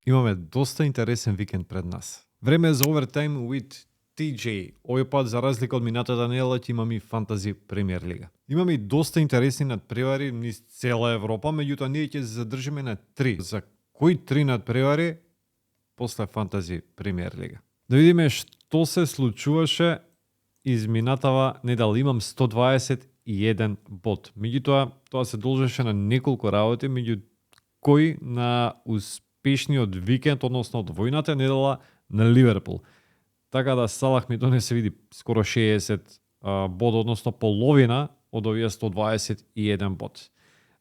Имаме доста интересен викенд пред нас. Време е за Overtime with TJ. Овој пат, за разлика од минатата недела, ќе имаме и Фантази Премиер Лига. Имаме и доста интересни надпревари низ цела Европа, меѓутоа ние ќе се задржиме на 3. За кои 3 надпревари после Фантази Премиер Лига? Да видиме што се случуваше изминатава недела. Имам 121 бод. Меѓутоа, тоа се должеше на неколку работи, меѓу кои на успешниот викенд, односно двојната недела на Ливерпул. Така да Салах ми донесе, види, скоро 60 бод, односно половина од овие 121 бод.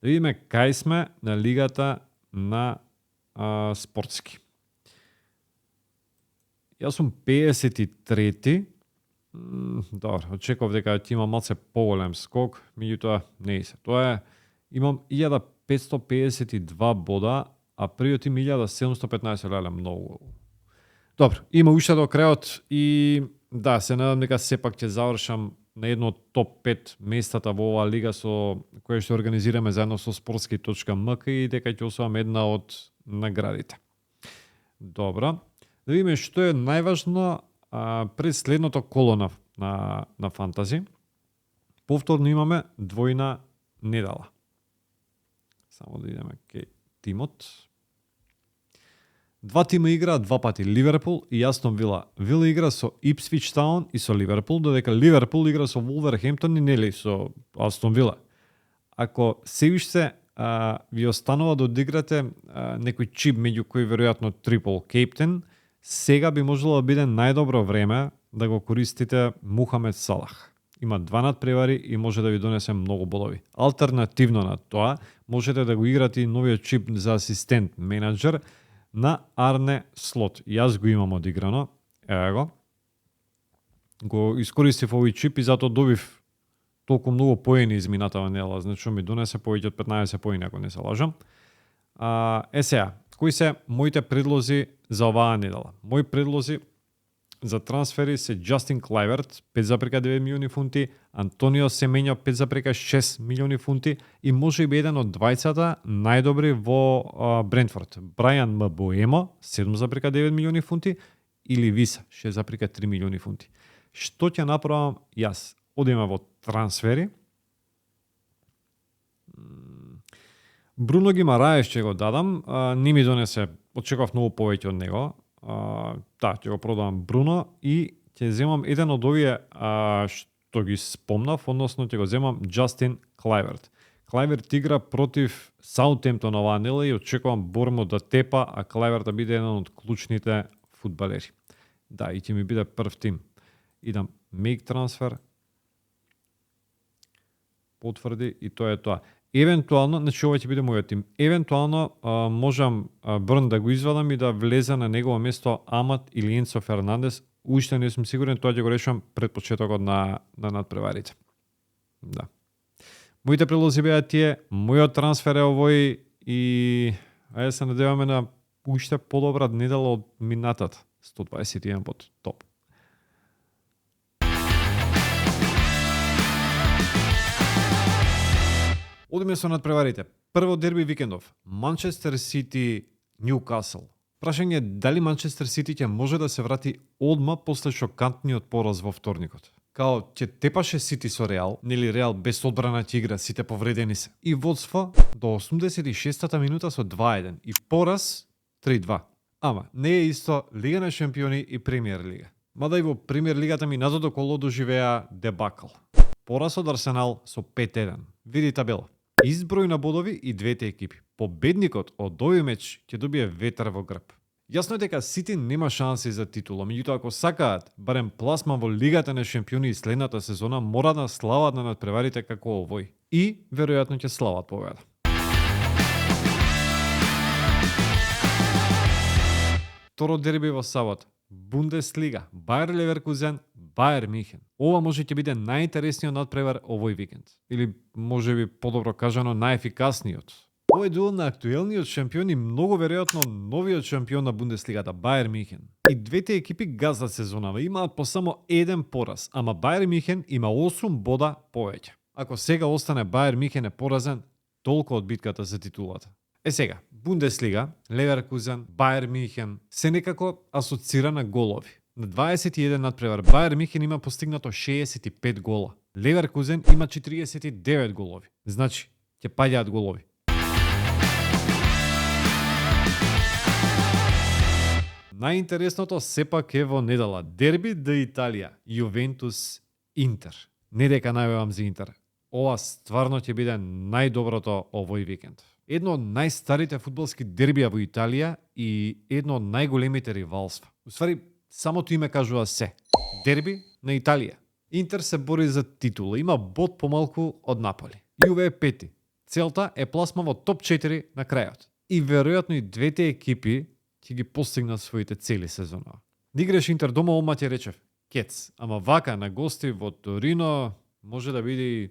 Да видиме кај сме на лигата на спортски. Јас сум 53-ти. Добро, очекував дека ќе има малце поголем скок, меѓутоа не се. Тоа е, имам 1552 бода, а првиот им 1715, леле, многу. Добро, има уште до крајот и да, се надам дека сепак ќе завршам на едно од топ 5 местата во оваа лига со која што организираме заедно со sportski.mk и дека ќе освоам една од наградите. Добро, да видиме што е најважно пред следното коло на фантази. Повторно имаме двојна недела. Само да идеме кај тимот. Два тима играат два пати, Ливерпул и Астон Вила. Вила игра со Ипсвич Таун и со Ливерпул, додека Ливерпул игра со Волверхемптон и нели со Астон Вила. Ако се уште ви останува да одиграте некој чип меѓу кои веројатно трипл кејптен, сега би можело да биде најдобро време да го користите Мухамед Салах. Има два надпревари и може да ви донесе многу бодови. Алтернативно на тоа, можете да го играте и новиот чип за асистент менеджер на Арне Слот. Јас го имам одиграно. Еве го. Го искористив овој чип и затоа добив толку многу поени изминатава недела. Значи ми донесе повеќе од 15 поени, ако не се лажам. Сега, кои се моите предлози за оваа недела? Мои предлози за трансфери се Джастин Клајверт 5,9 милиони фунти, Антонио Семењо 5,6 милиони фунти и може би еден од двајцата најдобри во Брентфорд. Брајан Мбоемо 7,9 милиони фунти или Виса 6,3 милиони фунти. Што ќе направам јас? Одиме во трансфери. Бруно Гимараеш ќе го дадам, не ми донесе, очекував многу повеќе од него. Ќе го продавам Бруно и ќе земам еден од овие што ги спомнав, односно ќе го земам Джастин Клајверт. Клајверт игра против Саутемптон оваа недела и очекувам Бормо да тепа, а Клајверт да биде еден од клучните фудбалери. Да, и ќе ми биде прв тим. Идам make трансфер, потврди и тоа е тоа. Евентуално, значи ова ќе биде мојот тим. Евентуално можам Брн да го извадам и да влезе на негово место Амат или Енцо Фернандес. Уште не сум сигурен, тоа ќе го решам пред почетокот на надпреварите. Да. Моите предлози беа тие, мојот трансфер е овој и ајде се надеваме на уште подобра недела од минатата. 121 бод. Топ. Одиме со надпреварите. Прво дерби викендов. Манчестер Сити Ньюкасл. Прашање е дали Манчестер Сити ќе може да се врати одма после шокантниот пораз во вторникот. Као ќе тепаше Сити со Реал, нели Реал без одбрана ќе игра, сите повредени се. И водство до 86-та минута со 2-1 и пораз 3-2. Ама не е исто Лига на шампиони и Премиер Лига. Мада и во Премиер Лигата минатото коло доживеа дебакл. Пораз од Арсенал со 5-1. Види табела. Изброј на бодови и двете екипи. Победникот од овој меч ќе добие ветер во грб. Јасно е дека Сити нема шанси за титула, меѓутоа ако сакаат барем пласман во Лигата на шампиони следната сезона, мора да слават на надпреварите како овој. И веројатно ќе слават победа. Второ дерби во сабота. Бундеслига, Бајер Леверкузен, Бајер Михен. Ова може ќе биде најинтересниот надпревар овој викенд. Или може би подобро кажано најефикасниот. Ова е дуел на актуелниот шампион и многу веројатно новиот шампион на Бундеслигата, Бајер Михен. И двете екипи газат сезонава, имаат по само еден пораз, ама Бајер Михен има 8 бода повеќе. Ако сега остане Бајер Михен е поразен, толку од битката за титулата. Сега, Бундеслига, Леверкузен, Бајер Мюнхен се некако асоцира на голови. На 21 надпревар Бајер Мюнхен има постигнато 65 гола. Леверкузен има 49 голови. Значи, ќе паѓаат голови. Најинтересното сепак е во недела. Дерби да Италија, Јувентус Интер. Не дека најавам за Интер. Ова стварно ќе биде најдоброто овој викенд. Едно од најстарите фудбалски дербија во Италија и едно од најголемите ривалства. Уствари, самото име кажува се. Дерби на Италија. Интер се бори за титула, има бод помалку од Наполи. Јуве е пети. Целта е пласма во топ 4 на крајот. И веројатно и двете екипи ќе ги постигнат своите цели сезонава. Да играш Интер дома, ома ќе речев кец, ама вака на гости во Торино може да биде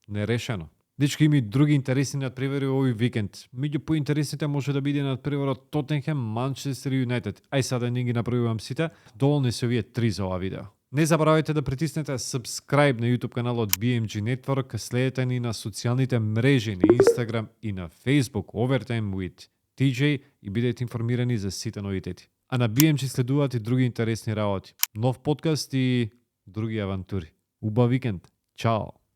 нерешено. Дечки има и други интересни надпревари овој викенд. Меѓу поинтересните може да биде надпреварот Тоттенхем, Манчестер Юнайтед. Ај сега не ги направувам сите, доволни се овие 3 за ова видео. Не забравяйте да притиснете subscribe на YouTube каналот BMG Network, следете ни на социјалните мрежи на Instagram и на Facebook Overtime with TJ и бидете информирани за сите новитети. А на BMG следуваат и други интересни работи. Нов подкаст и други авантури. Убав викенд. Чао!